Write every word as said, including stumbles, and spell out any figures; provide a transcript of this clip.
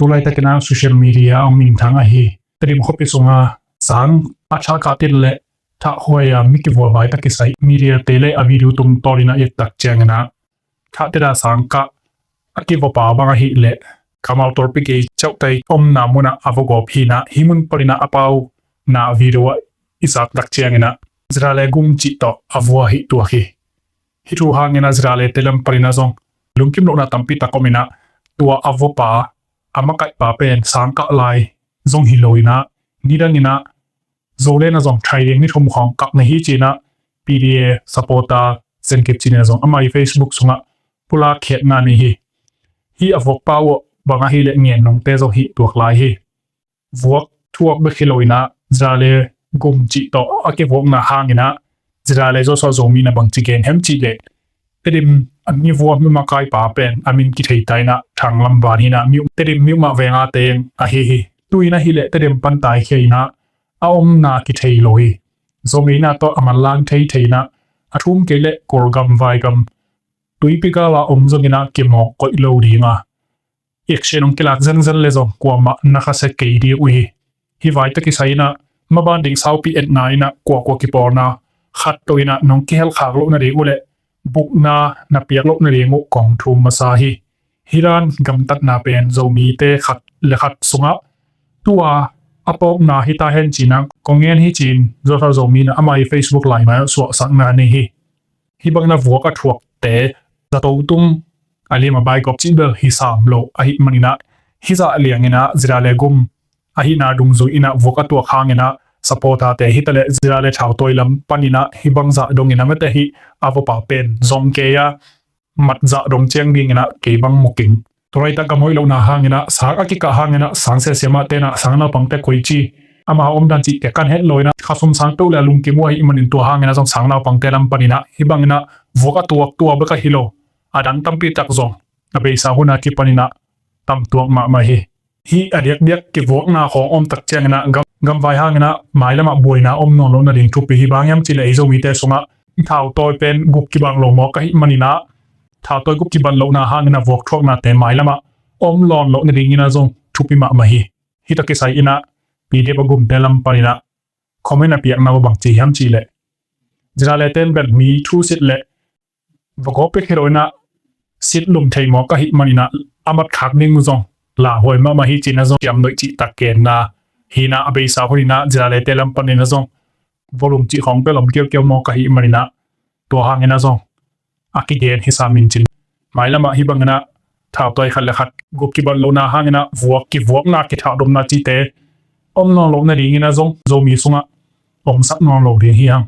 Tulaitakin ah social media a om minthang ahi Tedim khuapi sunga sang a thah kah tit le thah huai a mi kivualvai tak kisai media te le a video tungtawl in ah i et tak ciangin ah thah tit a sang kah a kivuapa bang ahih leh Kamal Torpi gei chauhtai omna mun ah a va gawp hi in ah hih mun panin ah a pauna video ah i zak tak ciangin ah Zirale gum cih tawh a vua hi tuak hi. Hih thu hangin ah Ziralete lam panin ah zong lungkim lohna tampi tak om in ah tua a vuapa a makaihpa pen sang kah lai zong hi lo in ah nidangin ah Zoland ah zong thai ding ni thum khawng kah na hi ci in ah P D A supporter Zen Kip Chin in ah zong ama ii Facebook sungah pulak khiatna nei hi. Hih a vuakpa uh bang ahih leh ngen nungte zong hih tuak lai hi. Vuak thuak bek hi lo in ah Zirale gum cih tawh a kivuakna hangin ah Zirale Zawsuah Zomi in ah bangci gen hiam cih leh Tedim a mi vua mi makaipa pen a min kithei ta in ah Thang Lam Van hi in ah mi Tedim miuhmah venga teng ahi hi. Tu in ahih leh Tedim pan taikhia in ah a omna kithei lo hi. Zomina tawh a manlang thei thei in ah a thum kei leh Kawlgam vaigam tuipi gal a om zongin ah kimawk koih lo ding a action hong kilak zenzen le zong kuamah na khasia kei ding uh hi. Hih vai tawh kisai in ah maban ding saupi etna in ah kuakua kipawlna khat to in ah nong kihel khak loh nading uh le bukna na piak loh nading uh kong thum masa hi. Hih dan gamtatna pen Zomite khat le khat sungah tua a pawkna hi ta hen ci in ah kong ngen hi ci in Zawsuah Zomi in ah ama ii Facebook laimai ah suahsakna nei hi. Hih bangin ah vuak a thuakte zato tung a lim a baigawp cih bel hi sam lo ahih manin ah hih zah liangin ah Zirale gum ahihna dungzui in ah vuak a tuak hangin ah supporterte hi ta leh Zirale thautawi lam panin ah hih bang zah dongin ah mate hih a vuapa pen zong kei a mat zah dong ciang dingin ah kei bang mu keng. Tulaita gam hoih lohna hangin ah sang a kikah hangin ah sang sesiamahte in ah sang naupangte koici ama omdan cihte kan het lo in ah khasum sang peuh le a lungkim uh ahih manin tua hangin ah zong sang naupangte lam panin ah hih bangin ah vuak a tuak tua bek ahi lo a dang tampi tak zong a beisa hun a kipanin ah tamtuak mahmah hi. Hih a diakdiak kivuakna khawng om tak ciangin ah gam, gamvai hangin ah mailam ah buaina om nawn loh nading thupi hi. Bang hiam cih leh ei Zomite sungah thautawi pen gup kibang lo mawk ahih manin ah thautawi gup kibang lohna hangin ah vuak thuaknate mailam ah om nawn loh nadingin ah zong thupi mahmah hi. Hih tawh kisai in ah P D F a gumte lam panin ah comment a piakna uh bang ci hiam cih leh Ziralete in bel mi thu sit le va gawp pek hi lo in ah sit lum thei mawk ahih manin ah a mat khak ding uh zong lauhuai mahmah hi ci in ah zong ciamnuih cih tak genna hi in ah a beisa hun in ah Ziralete lam panin ah zong volume cih khawng peuh lom kiaukiau mawk ahih manin ah tua hangin ah zong a kigen hi sam in cin. Mailam ah hih bangin ah thautawi khat le khat gup kibang lohna hangin ah vuak kivuakna kithahdomna cihte om nawn loh nadingin ah zong Zomi sungah omsak nawn lo ding hi hang.